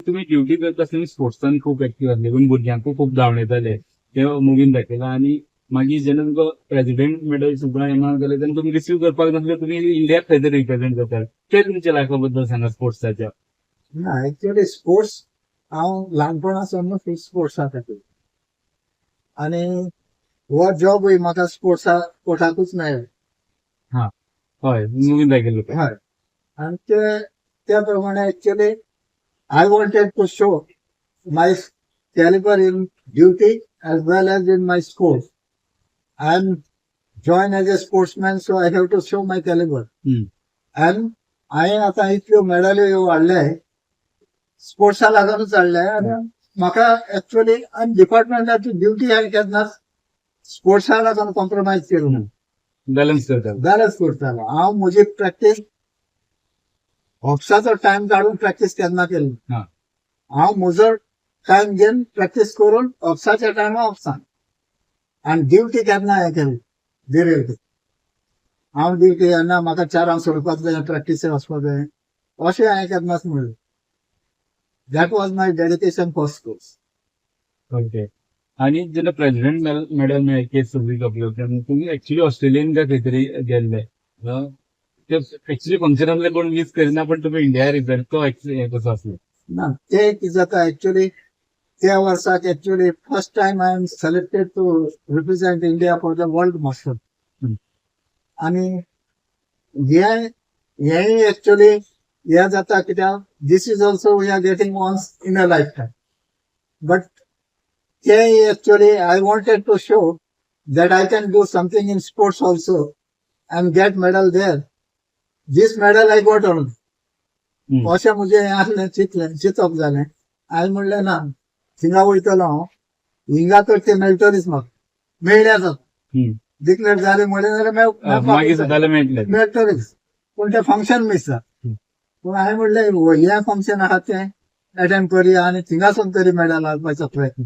तुमी ड्युटी करता आसतना स्पोर्ट्सान खूब एक्टीव आसले, इवन भुरग्यांकूय खूब धांवडयताले, ते मुवीन दाखयला. आनी मागीर जेन्ना तुमकां प्रेसिडेंट मेडल सुद्दां येना जालें, तेन्ना तुमी रिसीव करपाक नासले, तुमी इंडियाक खंय तरी रिप्रेझेंट करताले. ते तुमच्या लायफा बद्दल सांगा, स्पोर्ट्साच्या. ना, एक्चुअली स्पोर्ट्स हांव ल्हानपणासावन स्पोर्ट्सांत येता आनी हो जॉबूय म्हाका स्पोर्ट्सा स्पोर्टाकूच मेळ्ळो. हय, मुवीन दाखयल्लो. हय, आनी ते त्या प्रमाणे actually I wanted to show my caliber in duty as well as in my sports. I am join as a sportsman, so I have to show my caliber. And हांवें आतां इतल्यो मेडली ह्यो हाडले, स्पोर्ट्सा लागूनच हाडले. आनी म्हाका एक्चुअली आनी डिपार्टमेंटाची ड्युटी हांवें केन्नाच स्पोर्ट्सा लागून कॉम्प्रोमायज केलो ना. बॅलन्स करता. बॅलन्स करतालो हांव. म्हजी प्रॅक्टीस, ऑफिसाचो टायम काडून प्रॅक्टीस केन्ना केली. हांव म्हजो टायम घेवन प्रॅक्टीस करून ऑफिसाच्या टायमा ऑफिसान आनी ड्युटी केन्ना हें केली डिरेक्ट. हांव ड्युटी येना, म्हाका 4 हांक सोडपाक जाय, प्रॅक्टीसेक वचपाक जाय, अशें हांवें केन्नाच म्हणलें. That was my dedication for sports. Okay, आणि जेन्ना प्रेसिडेंट मेडल मेळ्ळें के सर्वीस आपलो, तेन्ना तुमी एक्चुअली ऑस्ट्रेलियन काय खंय तरी गेल्ले. ते एक्चुअली फंक्शन आसले, कोण मीस करिना, पण तुमी इंडिया रिप्रेझेंट, तो हें कसो आसलो? ना, ते कितें जाता, एक्चुअली त्या वर्साक actually first time I am selected to represent India for the World Master. आनी हे हेय एक्चुअली हे जाता कित्याक this is also we are getting once in a life time, but ते actually I wanted to show that I can do something in sports also and get medal there. This medal I got only. अशें म्हजें हें आसलें, चिंतलें, चिंतप जालें. हांवें म्हणलें, ना, थिंगा वयतलो हांव, हिंगा तर ते मेळटलीच म्हाका, मेळ्ळ्याच. डिक्लेअर जालें म्हणलें जाल्यार मागीर सुद्दां मेळटले. मेळटलीच, पूण तें फंक्शन मीस जाता. पूण हांवें म्हणलें, हें फंक्शन आहा तें अटेंड करुया आनी थिंगासून तरी मेडल हाडपाचो प्रयत्न.